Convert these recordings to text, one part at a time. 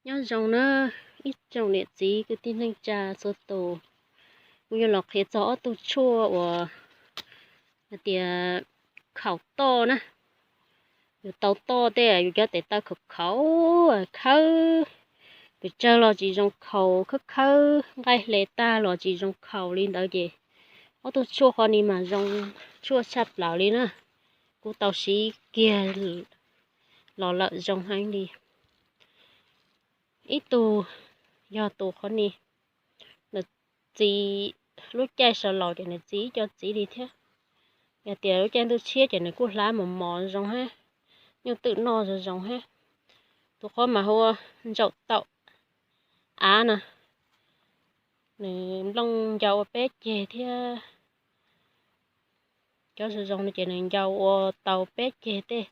Nyob zoo na, ib tsoom niam txiv kwv tij neej tsa txhua tus, kuv yuav los qhia txog ob tug tshuaj uas hais tias khaum toj na. Yus tau toj tej yus cov tes taw khaum khaum, khawb, pes tsawg los tsis zoo khaus, khawb khawb nqaij hle tag los tsis zoo khaus li ntawd ces ob tug tshuaj qhov ni mas zoo tshuaj tshaj plaws li na. Kuv tau siv kiag los lawm zoo heev li. Ib tug yog tus qhov ni, nws txi lub caij sawv laus ces nws txi ib co txiv li thiab. Yog tias lub caij ntuj tshiab ces nws kuj hlab mos mos zoo hab, nyuj twm noj zoo zoo hab. Tus qhov mas hu ua ntsaum taum av na, nws nplooj ncau ua peb ceg thiab. Cov zoo zoo no ces nws ncau ua tau peb ceg tej,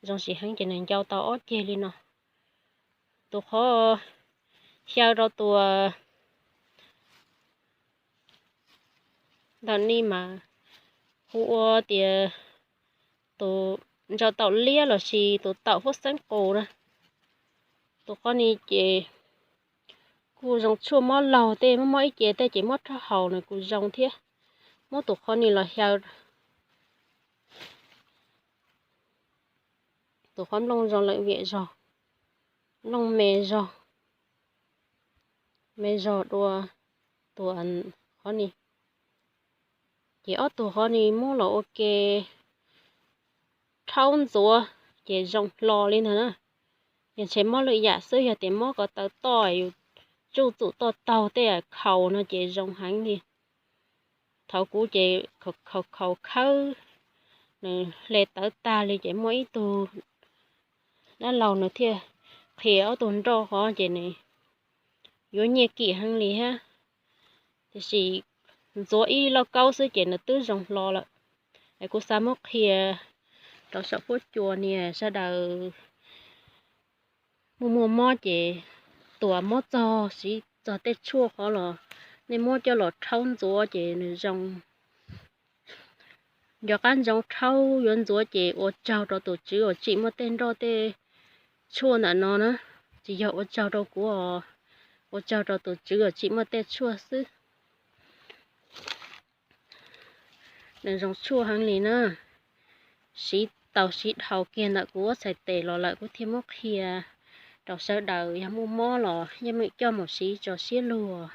zoo siv heev ces nws ncau tau ob ceg li no. Tus qhov xyaw rau tus ntawm ni mas hu ua tias tus ntsaum taum liab lossis tus taum huab xeeb qus na. Tus qhov ni ces kuj zoo tshuaj mob laug tej, mob mob ib ce tej ces muab rhaub haus nws kuj zoo thiab. Muab tus qhov ni los xyaw, tus qhov nplooj zoo lawm viam zog, nplooj me zog, me zog dua tus qhov ni. Ces ob tug qhov ni muab los ua ke rhaub ntxuav ces zoo hlo li ntag na. Yog ntshe mob lwm yam xwb, yog tias mob ko taw toj, yus tsuj txum toj taug tej khaus no ces zoo heev li. Thaum kuv ces khaus khaus khawb, nws hle tawv tag li ces muaj ib tug dab laug nws thiaj qhia ob tug nroj qhov ces nws yuav nyiaj kim heev li thiab. Tiam sis ntxuav ib lauj kaub xwb ces nws twb zoo hlo lawm. Es kuv xav muab qhia rau saum huab cua niag sawv daws muaj muaj mob ces tuam mob txog siv txog tej tshuaj qhov los nej muab coj los rhaub ntxuav ces nws zoo. Nco qab ntsoov rhaub yuav ntxuav ces ua tsaug rau tus tswv uas tsim muaj tej nroj tej tshuaj ntawm no na, tsis yog ua tsaug rau kuv os, ua tsaug rau tus tswv uas tsim muaj tej tshuaj xwb. Nws zoo tshuaj heev li na. Siv tau siv dhau kiag ntawm kuv ua txhais tes los lawm kuv thiaj muab qhia rau sawv daws yog muaj mob los yeej meem coj mus siv tso siab lug.